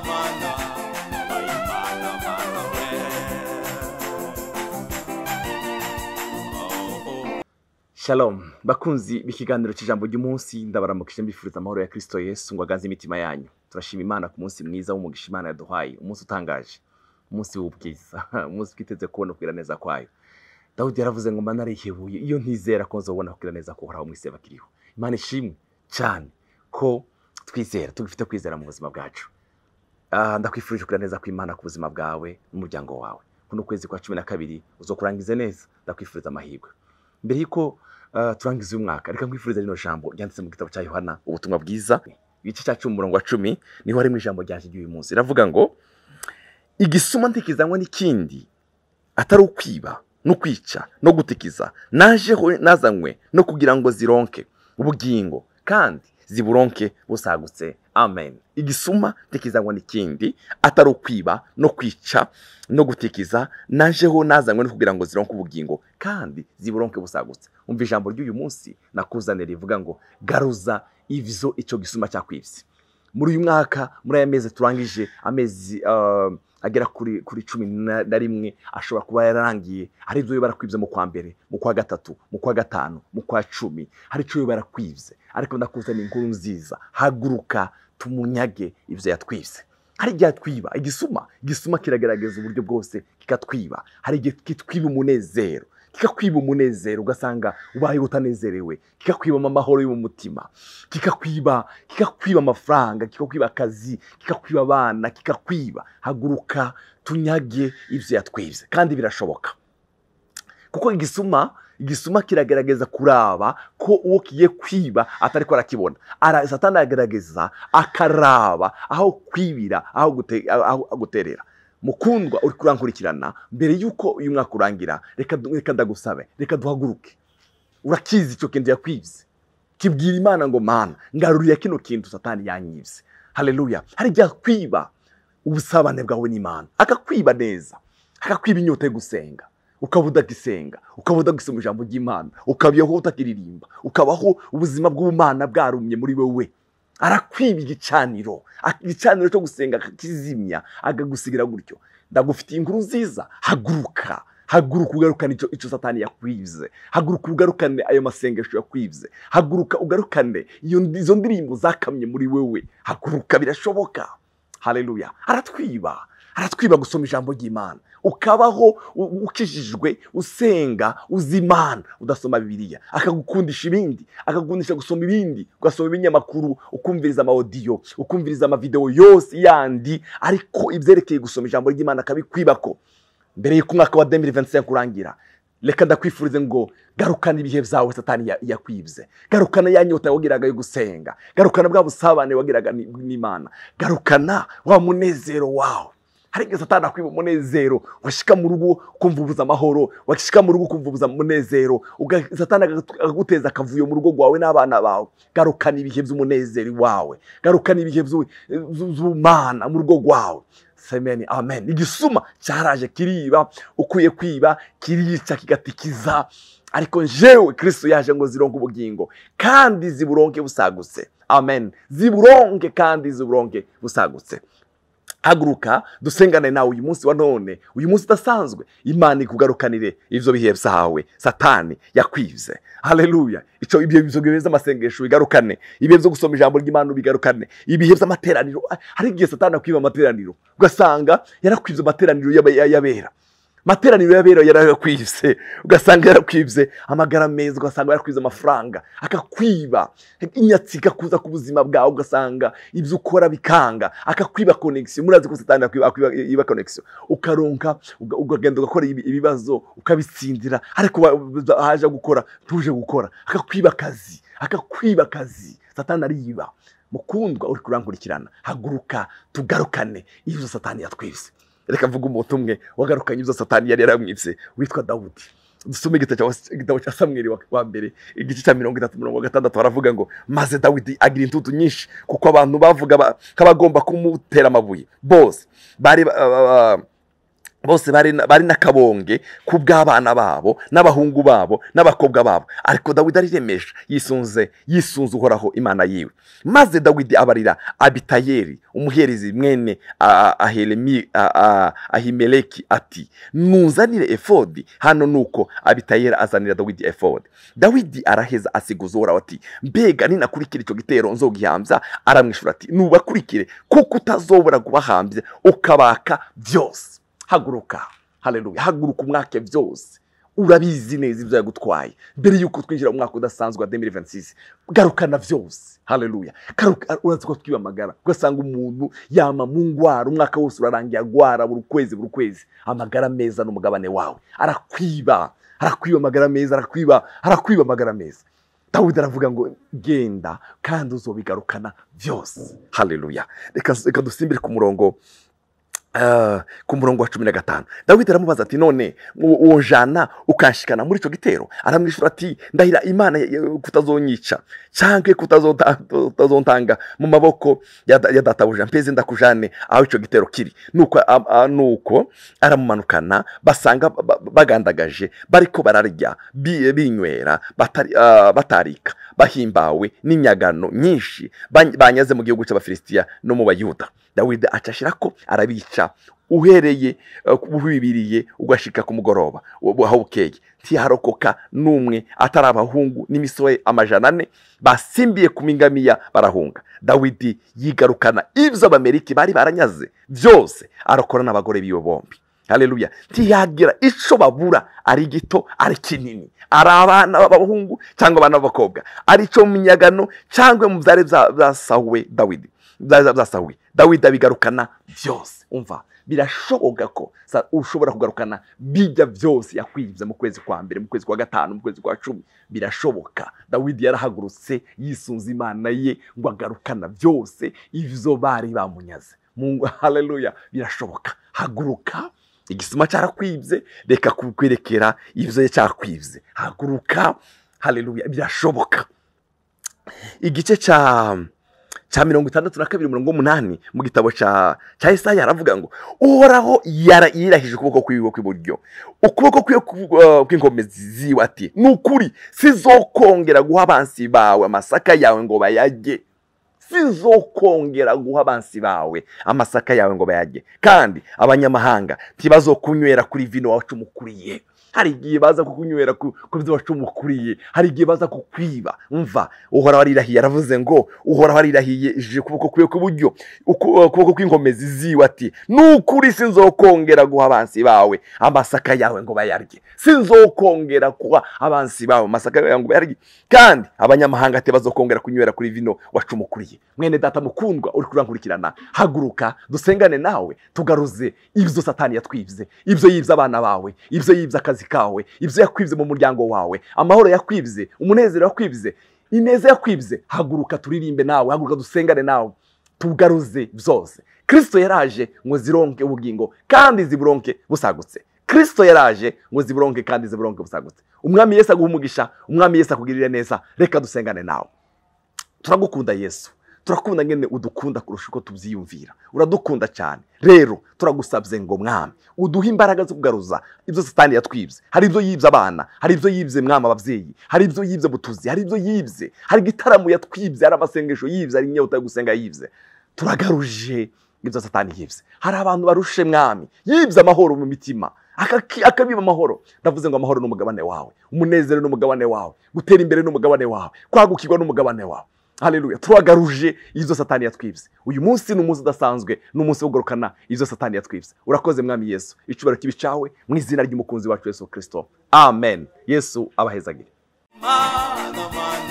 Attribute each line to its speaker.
Speaker 1: mana, wabaye Imana mana we. Oh, oh.
Speaker 2: Shalom bakunzi b'ikiganiro cy'ijambo ry'umunsi, ndabaramukije mbifuriza amahoro ya Kristo Yesu ngo aganze imitima yanyu. Turashima Imana ku munsi mwiza w'umugisha Imana yaduhaye, umunsi utangaje, umunsi w'ubwiza, umunsi twiteze kubona kugira neza kwayo. Dawudi yaravuze ngo mba narihebuye iyo ntizera ko nzobona kugira neza kuhoraho mu isi y'abakiriho. Imana ishimwe cyane ko twizera, tugifite kwizera mu buzima bwacu. Ndakwifurije kugira neza kw'Imana ku buzima bwawe n'umuryango wawe. Kuno kwezi kwa 12 uzokurangize neza, ndakwifuriza amahirwe. Mbere yuko turangiza uyu mwaka, reka nkwifurize rino jambo ryanditse mu gitabo cya Yohana ubutumwa bwiza, igice cya 10 umurongo wa 10, niho harimo ijambo ryanje ry'uyu munsi. Riravuga ngo igisuma ntikizanywa n'ikindi atari ukwiba no kwica no gutikiza, najeho nazanywe no kugira ngo zironke ubugingo kandi ziburonke busagutse. Amen. Igisuma ntikizanywa n'ikindi atari ukwiba no kwica no gutikiza, najeho nazanywe no kugira ngo zironke ubugingo kandi ziburonke busagutse. Umva ijambo ry'uyu munsi nakuzanira rivuga ngo garuza ivyo ico gisuma cyakwivye. Muri uyu mwaka, muri aya mezi turangije, amezi agera kuri 11 ashobora kuba yararangiye, hari ibyo barakwivye mu kwa mbere, mu kwa gatatu, mu kwa gatanu, mu kwa 10, hari icyo barakwivye. Ariko ndakuzanira inkuru nziza, haguruka tumunyage ivyo yatwivye. Hari igihe atwiba igisuma, kiragerageza uburyo bwose kikatwiba. Hari igihe kitwiba umunezero, kikakwiba umunezero ugasanga ubaye utanezerewe, kikakwiba amahoro yo mu mutima, kikakwiba amafaranga, kikakwiba akazi, kikakwiba abana, kikakwiba. Haguruka tunyage ivyo yatwivye, kandi birashoboka. Kuko igisuma kiragerageza kuraba ko uwo kiye kwiba atariko arakibona. Satani aragerageza akaraba aho kwibira, aho guterera. Mukundwa uri kurankurikirana, mbere yuko uyu mwaka urangira, reka ndagusabe, reka duhaguruke. Urakizi icyo kintu yakwivye, kibwira Imana ngo Mana ngaruriye kino kintu Satani yanyivye. Haleluya. Hari igihe akwiba ubusabane bwawe n'Imana, akakwiba neza, akakwiba inyota yo gusenga, ukaba udagisenga, ukaba udagisoma ijambo ry'Imana, ukabaho utakiririmba, ukabaho ubuzima bw'Ubumana bwarumye muri wewe. Arakwiba igicaniro, igicaniro cyo gusenga akakizimya, akagusigira gutyo. Ndagufitiye inkuru nziza, haguruka, haguruka ugarukane icyo Satani yakwivye, haguruka ugarukane ayo masengesho yakwivye, haguruka ugarukane izo ndirimbo zakamye muri wewe. Haguruka, birashoboka. Haleluya. Aratwiba gusoma ijambo ry'Imana, ukabaho ukijijwe, usenga, uzi Imana, udasoma Bibiliya. Akagukundisha ibindi, akagukundisha gusoma ibindi, ugasoma ibinyamakuru, ukumviriza ama audio, ukumviriza ama video yose yandi, ariko ivyerekeye gusoma ijambo ry'Imana akabikwibako. Mbere y'uko umwaka wa 2025 urangira, reka ndakwifurize ngo garukana ibihe vyawe Satani yakwivye, garukana ya nyota wagiraga yo gusenga, garukana bwa busabane wagiraga n'Imana, garukana wa munezero wawe. Hari igihe Satani akwiba umunezero, washika mu rugo ukumva ubuza amahoro, washika mu rugo ukumva ubuza umunezero, Satani akaguteza akavuyo mu rugo rwawe n'abana bawe. Garukana ibihe by'umunezero wawe, garukana ibihe by'Imana mu rugo rwawe. Amen, amen. Igisuma cyaraje kiriba, ukwiye kwiba, kirica, kigatikiza, ariko jewe Kristo yaje ngo zironke ubugingo kandi ziburonke busagutse. Amen. Ziburonke kandi ziburonke busagutse. Haguruka dusengane nawe uyu munsi wa none, uyu munsi udasanzwe. Imana ikugarukanire ivyo bihe vyawe Satani yakwivye. Haleluya. Ico ibihe bihe by'amasengesho bigarukane, ibihe byo gusoma ijambo ry'Imana bigarukane, ibihe by'amateraniro. Hari igihe Satani akwiba amateraniro, ugasanga yarakwivye amateraniro y'abera. Materaniro y'abera yarakwivye, ugasanga yarakwivye amagara meza, ugasanga yarakwivye amafaranga, akakwiba inyatsi ikakuza ku buzima bwawe, ugasanga ibyo ukora bikanga, akakwiba connection. Murazi ko Satani akwiba iba connection, ukaronka ukagenda ugakora ibibazo ukabitsindira, ariko haje gukora tuje gukora, akakwiba akazi, akakwiba akazi. Satani ariba. Mukundwa uri kurankurikirana, haguruka tugarukane ibyo Satani yatwivye. Reka mvuge umuntu umwe wagarukanye ibyo Satani yari yaramwivye, witwa Dawudi. Dusome igitabo cya Samweli wa mbere, igice cya 30:6, baravuga ngo maze Dawidi agira intutu nyinshi kuko abantu bavuga ko bagomba kumutera amabuye. Bose bari Bose bari n'akabonge ku bw'abana babo n'abahungu babo n'abakobwa babo. Ariko Dawidi ariremesha, yisunze Uhoraho Imana yiwe. Maze Dawidi abarira Abitayeli umuherezi mwene Ahimeleki ati: nuzanire efodi hano. Nuko Abitayeli azanira Dawidi efodi. Dawidi araheza asiguza Uhoraho ati: mbega ninakurikira icyo gitero nzogihambya? Aramwishura ati: nubakurikire, kuko utazobora kubahambya ukabaka byose. Haguruka, haleluya, haguruka umwake byose. Urabizi neza ibyo yagutwaye mbere yuko twinjira mu mwaka udasanzwe wa 2026. Garukana byose, haleluya. Urazi ko twiba amagara, ugasanga umuntu yama mu ngwara umwaka wose urarangiye agwara buri kwezi buri kwezi. Amagara meza n'umugabane wawe arakwiba, arakwiba amagara meza, arakwiba amagara meza. Dawidi aravuga ngo genda kandi uzobigarukana byose. Haleluya. Reka dusimbire ku murongo wa 15. Dawidi aramubaza ati: none wojana ukanshikana muri icyo gitero? Aramwishura ati: ndahira Imana kutazonyica cyangwa kutazontanga mu maboko ya databuja, mpeze ndakujane aho icyo gitero kiri. Nuko aramumanukana, basanga bagandagaje bariko bararya binywera, batarika, bahimbawe n'inyagano nyinshi banyaze mu gihugu cy'Abafilisitiya no mu Bayuda. Dawidi acashirako arabica uhereye buhibiriye ugashika ku mugoroba aho bukeye. Ntiharokoka n'umwe atari abahungu n'imisore 400 basimbiye ku mingamiya barahunga. Dawidi yigarukana ibyo Abameleki bari baranyaze byose, arokora n'abagore biwe bombi. Haleluya. Ntiyagira ico babura, ari gito ari kinini, ari abana b'abahungu cyangwa abana b'abakobwa, ari cyo mu minyagano cyangwa mu byari byasahuwe Dawidi. Byasahuwe Dawidi abigarukana byose. Umva, birashoboka ko ushobora kugarukana bijya byose yakwibye mu kwezi kwa mbere, mu kwezi kwa gatanu, mu kwezi kwa 10. Birashoboka. Dawidi yarahagurutse yisunze Imana ye ngo agarukana byose ivyo bari bamunyaze. Mungu, haleluya, birashoboka. Haguruka, igisuma cyarakwibye, reka kukwerekera ivyo cyakwibye. Haguruka, haleluya, birashoboka. Igice cya 62 umurongo 8 mu gitabo cya Yesaya aravuga ngo Uhoraho yirahije ukuboko kwiwe kw'iburyo, ukuboko kwiwe kw'inkomezi ziwe, ati: nukuri sizokongera guha abansi bawe amasaka yawe ngo bayarye. Sizokongera guha abansi bawe amasaka yawe ngo bayarye, kandi abanyamahanga ntibazokunywera kuri vino wacumukuriye. Hari igihe baza kukunywera ku byo wacumukuriye, hari igihe baza kukwiba. Umva, Uhoraho arirahiye, aravuze ngo Uhoraho arirahiye ije ukuboko kwiwe kw'iburyo, ukuboko kw'inkomezi ziwe, ati: nukuri sinzokongera guha abansi bawe amasaka yawe ngo bayarye. Sinzokongera guha abansi bawe amasaka yawe ngo bayarye, kandi abanyamahanga ntibazokongera kunywera kuri vino wacumukuriye. Mwene data mukundwa uri kurankurikirana, haguruka dusengane nawe, tugaruze ibyo Satani yatwibye, ibyo yibye abana bawe, ibyo yibye akazi kawe, ibyo yakwibye mu muryango wawe, amahoro yakwibye, umunezero yakwibye, ineza yakwibye. Haguruka turirimbe nawe, haguruka dusengane nawe, tugaruze byose. Kristo yaraje ngo zironke ubugingo kandi ziburonke busagutse. Kristo yaraje ngo ziburonke kandi ziburonke busagutse. Umwami Yesu aguha umugisha, Umwami Yesu akugirire neza. Reka dusengane nawe. Turagukunda Yesu, turakunda ngene udukunda kurusha uko tubyiyumvira. Uradukunda cyane. Rero turagusabye ngo Mwami uduhe imbaraga zo kugaruza ibyo Satani yatwibye. Hari ibyo yibye abana, hari ibyo yibye Mwami ababyeyi, hari ibyo yibye butuzi, hari ibyo yibye, hari igitaramo yatwibye, hari amasengesho yibye, hari inyota yo gusenga yibye. Turagaruje ibyo Satani yibye. Hari abantu barushe Mwami, yibye amahoro mu mitima, akabiba amahoro. Ndavuze ngo amahoro n'umugabane wawe, umunezero n'umugabane wawe, gutera imbere n'umugabane wawe, kwagukirwa n'umugabane wawe. Haleluya. Turagaruje izo Satani yatwibye. Uyu munsi ni umunsi udasanzwe, ni umunsi wo kugarukana izo Satani yatwibye. Urakoze Mwami Yesu, icyubahiro kibe cyawe mu izina ry'umukunzi wacu Yesu Kristo. Amen. Yesu abahezagire.
Speaker 1: Mana, mana.